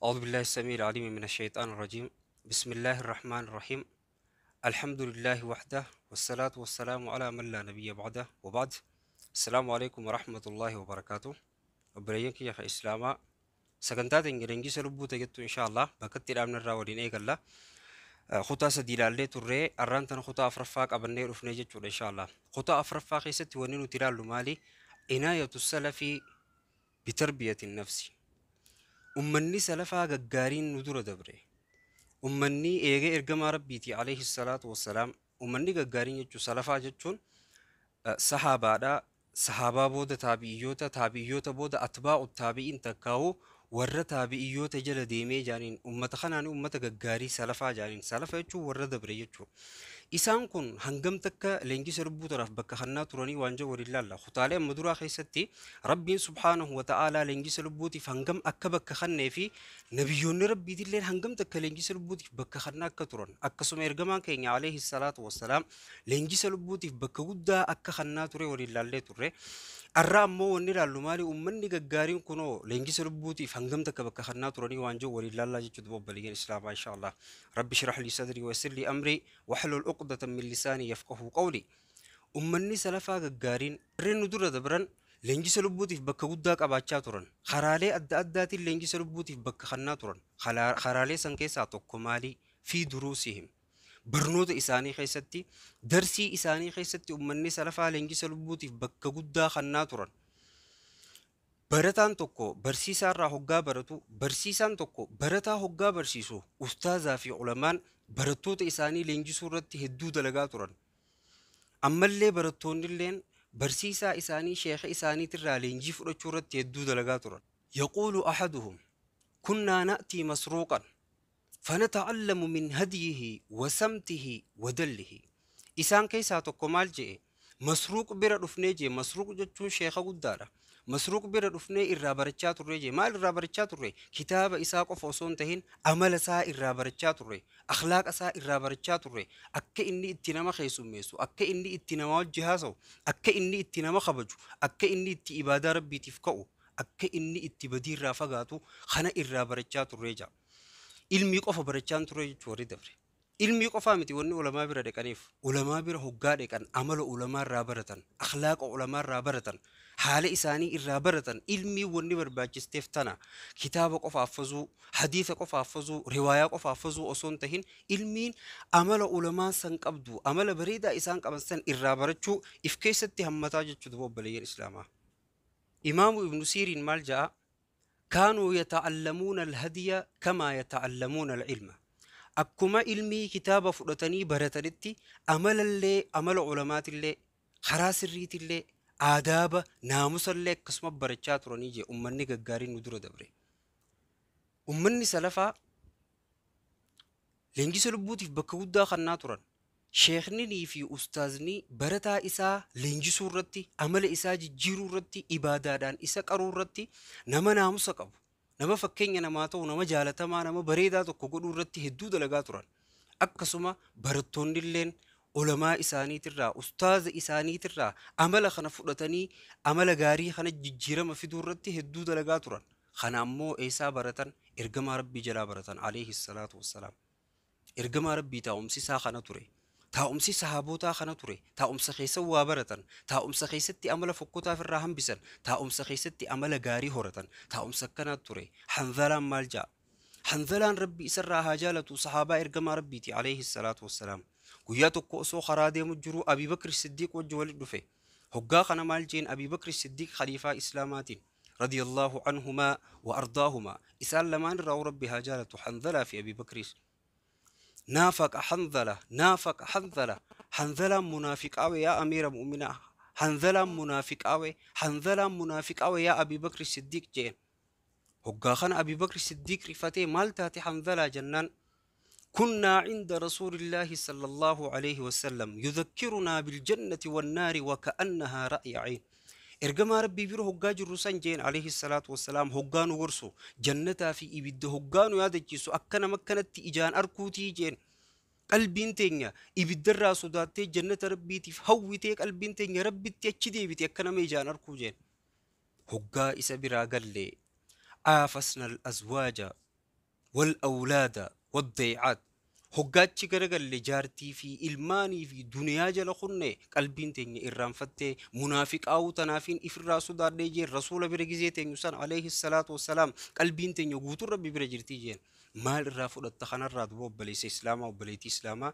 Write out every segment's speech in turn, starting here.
أعوذ بالله السميع العليم من الشيطان الرجيم. بسم الله الرحمن الرحيم. الحمد لله وحده، والصلاة والسلام على من لا نبي بعده، وبعد. السلام عليكم ورحمة الله وبركاته. Obboleeyyan kiyya ka Islaamaa, sagantaa teenya leenjisa lubbuu ta'ettu insha Allah bakka itti dhaabne irraa waliin eegalla. Kutaa sadii ilaallee turree, arraan tana kutaa afuraffaa qabannee dhufnee jechuudha insha Allah. Kutaa afuraffaa keessatti wanni nuti ilaallu maali? عناية السلف بتربية النفس. Ummanni salafaa gaggaariin nu dura dabre. Ummanni eegee ergamaa Rabbiiti عليه الصلاة والسلام. Ummanni gaggaariin jechuun, salafaa jechuun sahaabaadha. Sahaabaa booda taabi'iyyoota, taabi'iyyoota booda أتباع التابعين, takkaa'u warra taabi'iyyoota jala deemee jaaniin. Ummata kanaan ummata gaggaarii salafaa jaaniin. Salafa jechuun warra dabre jechuudha. Isaan kun hangam takka leenjisa lubbuu tanaaf bakka kannaa turanii waan jiru waliin laalla. Kutaalee amma duraa keessatti Rabbiin سبحانه وتعالى leenjisa lubbuutiif hangam akka bakka kannee fi nabiyyoonni Rabbiitillee hangam takka leenjisa lubbuutiif bakka kannaa akka turan, akkasuma ergamaan keenya عليه الصلاة والسلام leenjisa lubbuutiif bakka guddaa akka kannaa ture waliin laallee turre. Arra ammoo wanni ilaallu maali? Uummanni gaggaariin kunoo leenjisa lubbuutiif hangam takka bakka kannaa turanii waan jiru waliin laallaa jechuudha, obboleeyyan Islaamaa, insha Allah. رب اشرح لي صدري ويسر لي أمري واحلل عقدة من لساني يفقهوا قولي. Ummanni salafaa gaggaariin warreen nu dura dabran leenjisa lubbuutiif bakka guddaa qabaachaa turan. Karaalee adda addaatiin leenjisa lubbuutiif bakka kannaa turan. Karaalee san keessaa tokko maali? في دروسهم. Barnoota isaanii keessatti, darsii isaanii keessatti ummanni salafaa leenjisa lubbuutiif bakka guddaa kannaa turan. Barataan tokko barsiisaa irraa hoggaa baratu, barsiisaan tokko barataa hoggaa barsiisu, ustaazaa fi ulamaan barattoota isaanii leenjisuu irratti hedduu dalagaa turan. Ammallee barattoonnilleen barsiisaa isaanii, sheeka isaaniitirraa leenjii fudhachuu irratti hedduu dalagaa turan. يقول أحدهم: كنا نأتي مسروقا فنتعلم من هديه وسمته ودله. Isaan keessaa tokko maal je'e? Masruuq bira dhufnee jee. Masruuq jechuun sheeka guddaadha. Masruuq bira dhufnee irraa barachaa turre jee. Maal irraa barachaa turre? Kitaaba isaa qofa osoo hin tahin, amala isaa irraa barachaa turre, akhlaaqa isaa irraa barachaa turre, akka inni itti nama keessummeessu, akka inni itti nama wajji haasa'u, akka inni itti nama kabaju, akka inni itti ibaadaa Rabbiitiif ka'u, akka inni itti badii irraa fagaatu kana irraa barachaa turre jaa. Ilmii qofa barachaa turre jechuu warri dabre. Ilmii qofaa miti wanni ulamaa bira dhaqaniif. Ulamaa bira hoggaa dhaqan amala ulamaa irraa baratan, akhlaaqa ulamaa irraa baratan, haala isaanii irraa baratan. Ilmii wanni barbaachisteef tana. Kitaaba qofa affazuu, hadiisa qofa affazuu, riwaayaa qofa affazuu osoo hin tahin, ilmiin amala ulamaa san qabdu, amala bareedaa isaan qaban san irraa barachuu if keessatti hammataa jechuudha, obboleeyyan Islaamaa. Imaamu Ibnu Siiriin maal ja'a? كانوا يتعلمون الهدي كما يتعلمون العلم. Akkuma ilmii kitaaba fudhatanii baratanitti, amalallee, amala ulamaatillee, karaa sirriitillee, aadaaba naamusallee akkasuma barachaa turanii jee ummanni gaggaariin nu dura dabre. Ummanni salafaa leenjisa lubbuutiif bakka guddaa kannaa turan. Sheekninii fi ustaazni barataa isaa leenjisuu irratti, amala isaa jijjiiruu irratti, ibaadaadhaan isa qaruu irratti, nama naamusa qabu, nama fakkeenya namaa ta'u, nama jaalatamaa, nama bareedaa tokko godhuu irratti hedduu dalagaa turan. Akkasuma barattoonnilleen ulamaa isaaniitirraa, ustaaza isaaniitirraa amala kana fudhatanii amala gaarii kana jijjiirama fiduu irratti hedduu dalagaa turan. Kana ammoo eessaa baratan? Ergamaa Rabbii jalaa baratan عليه الصلاة والسلام. Ergamaa Rabbii taa'umsi isaa kana ture. Taa'umsi sahaabotaa kana ture. Taa'umsa keessa waa baratan. Taa'umsa keessatti amala fokkotaa irraa hambisan. Taa'umsa keessatti amala gaarii horatan. Taa'umsa akkanaa ture. Hanzalaan maal ja'a? Hanzalaan, Rabbi isarraa haa jaalatu, sahaabaa ergamaa Rabbiiti عليه الصلاة والسلام. Guyyaa tokko osoo karaa deemu jiru Abii Bakri Siddiiq wajji walitti dhufe. Hoggaa kana maal jeen Abii Bakri Siddiiq khaliifaa Islaamaatiin? رضي الله عنهما وأرضاهما. Isaan lamaan irraa Rabbi haa jaalatu, Hanzalaa fi Abii Bakriis. نافق حنظلة، نافق حنظلة. Hanzalaan munaafiqaawe, yaa amiira mu'minaa. Hanzalaan munaafiqaawe, Hanzalaan munaafiqaawe, yaa Abii Bakri Siddiiq jeen. Hoggaa kana Abii Bakri Siddiiq rifatee, maal taate Hanzalaa jennaan, كنا عند رسول الله صلى الله عليه وسلم يذكرنا بالجنة والنار وكأنها رأي عين. Ergamaa Rabbii bira hoggaa jirru san jeen عليه الصلاة والسلام, hoggaa nu gorsu, jannataa fi ibidda hoggaa nu yaadachiisu, akka nama akkanatti ijaan arkuutii jeen. Qalbiin teenya ibiddarraa sodaattee, jannata Rabbiitiif hawwitee, qalbiin teenya Rabbitti achi deebite akka nama ijaan arkuu jeen. Hoggaa isa biraa gallee عافسنا الأزواج. Wal awlaada waddaycaat. Hoggaachi garagalle jaartii fi ilmaanii fi duniyaa jala kunne qalbiin teenya irraanfattee munaafiqaa'uu tanaafiin ifirraa sodaadhee jeen. Rasuula bira gizee teenyu san, alayhi salaatu wassalaam, qalbiin teenya guutuun Rabbi bira jirtii jeen. Maal irraa fudhatta kanarraa duba, obboleessa Islaamaa, obboleettii Islaamaa?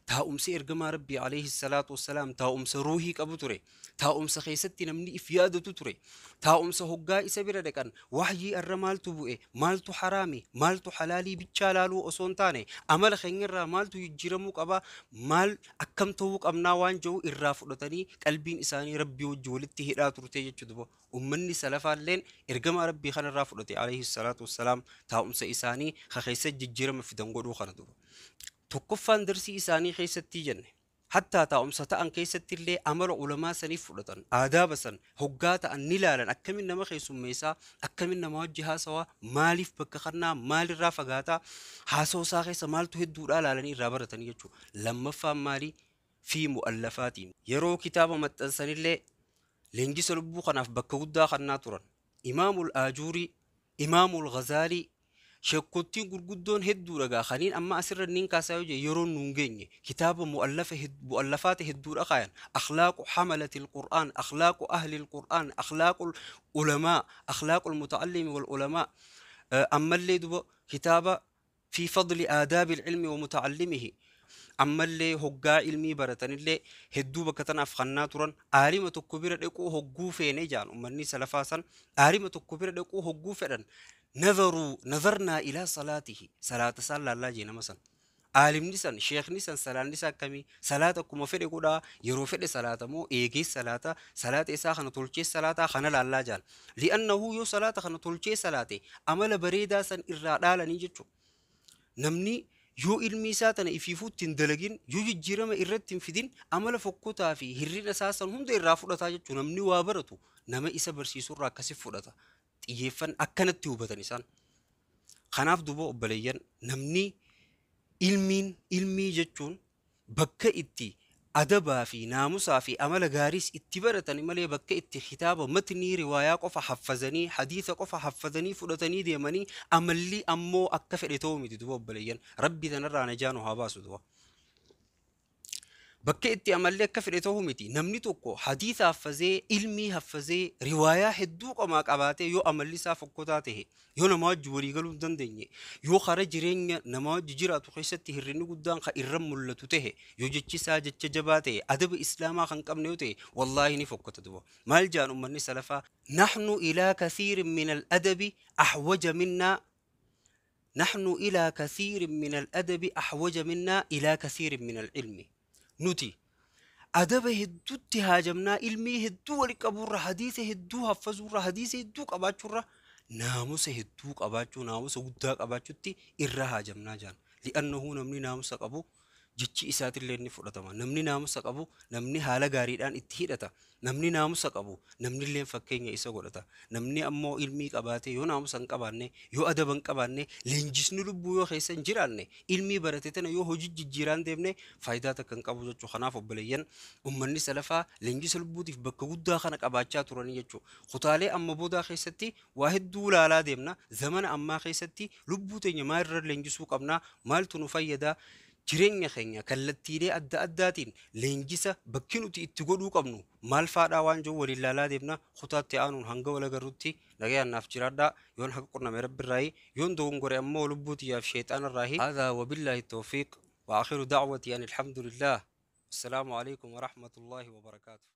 Taa'umsi ergamaa Rabbii, alayhi salaatu wassalaam, taa'umsa ruuhii qabu ture. Taa'umsa keessatti namni if yaadatu ture. Taa'umsa hoggaa isa bira dhaqan wahyii irra maaltu bu'e, maaltu haraami, maaltu halaalii bichaa laaluu osoo hin taane, amala keenyarraa maaltu jijjiiramuu qaba, maal akkam ta'uu qabnaa waan jiru irraa fudhatanii qalbiin isaanii Rabbii wajji walitti hidhaa turte jechuudha. Duba ummanni salafaalleen ergamaa Rabbii kanarraa fudhate, alayhi salaatu wassalaam, taa'umsa isaanii ka keessa jijjiirama fidan godhuu kana. Duba tokkoffaan darsii isaanii keessatti jenne, hattaa taa'umsa ta'an keessatti illee amala ulamaa saniif fudhatan, aadaaba san hoggaa ta'an ni laalan. Akkamin nama keessummeessaa, akkamin nama wajji haasawaa, maaliif bakka kannaa, maalirraa fagaataa, haasawaa isaa keessa maaltu hedduudhaa laalanii irraa baratanii jechuudha. Lammaffaan maali? Fi mu'allafaatiin yeroo kitaaba maxxansanillee leenjisa lubbuu kanaaf bakka guddaa kannaa turan. Imaamul Aajuurii, Imaamul Ghazaalii, sheekottiin gurguddoon hedduu dhagaa kaniin amma asirra niin kaasaa yoo jedhe yeroo nuun geenye, kitaaba mu'allafa mu'allafaata hedduudha kaayan. Akhlaaqu hamalatil Qur'aan, akhlaaqu ahli Qur'aan, akhlaaqul ulamaa, akhlaaqul muta'allimi wal ulamaa, ammallee duba kitaaba fi fadli aadaabil ilmi wa muta'allimihi. Ammallee hoggaa ilmii baratanillee hedduu bakka tanaaf kannaa turan. Aalima tokko bira dhaquu hogguu feene jaan, ummanni salafaa san aalima tokko bira dhaquu hogguu fedhan, nazaruu nazarnaa ilaa salaatihi, salaata isaan laallaa jee. Nama san, aalimni san, sheekni san, salaanni isaa akkamii? Salaata akkuma fedhe godhaa, yeroo fedhe salaata moo eegee salaata, salaata isaa kana tolchee salaataa kana laallaa jaan. Li'annahu yoo salaata kana tolchee salaate amala bareedaa san irraa dhaalanii jechuudha. Namni yoo ilmi isaa tana ifiifuu ittiin dalagin, yoo jijjiirama irratti hin fidin, amala fokkotaa fi hirrina isaa san hunda irraa fudhataa jechuudha. Namni waa baratu nama isa barsiisurraa akkasi fudhata. Xiyyeeffan akkanatti hubatan isaan. Kanaaf duuba obboleeyyan, namni ilmiin, ilmii jechuun bakka itti adabaa fi naamusaa fi amala gaariis itti baratan malee, bakka itti kitaaba matnii riwaayaa qofa haffazanii, hadiisa qofa haffazanii fudhatanii deemanii amalli ammoo akka fedhe ta'uu miti. Duba obboleeyyan, Rabbi tanarraa najaa nu haa baasu. Duba bakka itti amalli akka fedhe ta'uu miti. Namni tokko hadiisa haffazee, ilmii haffazee, riwaayaa hedduu qomaa qabaatee, yoo amalli isaa fokkotaa ta'e, yoo nama wajji walii galuu hin dandeenye, yoo kara jireenya nama wajji jiraatu keessatti hirrinni guddaan ka irra mul'atu ta'e, yoo jechi isaa jecha jabaa ta'e, adaba Islaamaa kan qabne yoo ta'e, wallaahi ni fokkota. Duba maal jaan ummanni salafaa? Naxnu ilaa kathiirin min al-adabi ahwaja minnaa, نحن إلى كثير من الأدب أحوج منا إلى كثير من العلم. Nuti adaba hedduutti haajamnaa ilmii hedduu wali qabuurra, hadiisa hedduu haffazuurra, hadiisa hedduu qabaachuurra, naamusa hedduu qabaachuu, naamusa guddaa qabaachuutti irra haajamnaa jaan. Li'annahu namni naamusa qabu jechi isaatillee ni fudhatama. Namni naamusa qabu namni haala gaariidhaan itti hidhata. Namni naamusa qabu namnillee fakkeenya isa godhata. Namni ammoo ilmii qabaate yoo naamusa hin qabaanne, yoo adaba hin qabaanne, leenjisni lubbuu yoo keessa hin jiraanne, ilmii barate tana yoo hojii jijjiiraan deemne, faayidaa takka hin qabu jechuudha. Kanaaf obboleeyyan, ummanni salafaa leenjisa lubbuutiif bakka guddaa kana qabaachaa turanii jechuudha. Kutaalee amma boodaa keessatti waa hedduu ilaalaa deemna. Zamana ammaa keessatti lubbuu teenya maalirra leenjisuu qabnaa? Maaltu nu fayyadaa? Jireenya keenya kallattiilee adda addaatiin leenjisa bakki nuti itti godhuu qabnu maal faadhaa waan jiru waliin ilaalaa deemna. Kutaatti aanuun hanga wal agarrutti nagayaan naaf jiraadhaa. Yoon haqa qunname Rabbirraayi, yoon dogongore ammoo lubbuu tiyyaaf sheexaanarraahi. هذا وبالله التوفيق وآخر دعوتي أن الحمد لله. السلام عليكم ورحمة الله وبركاته.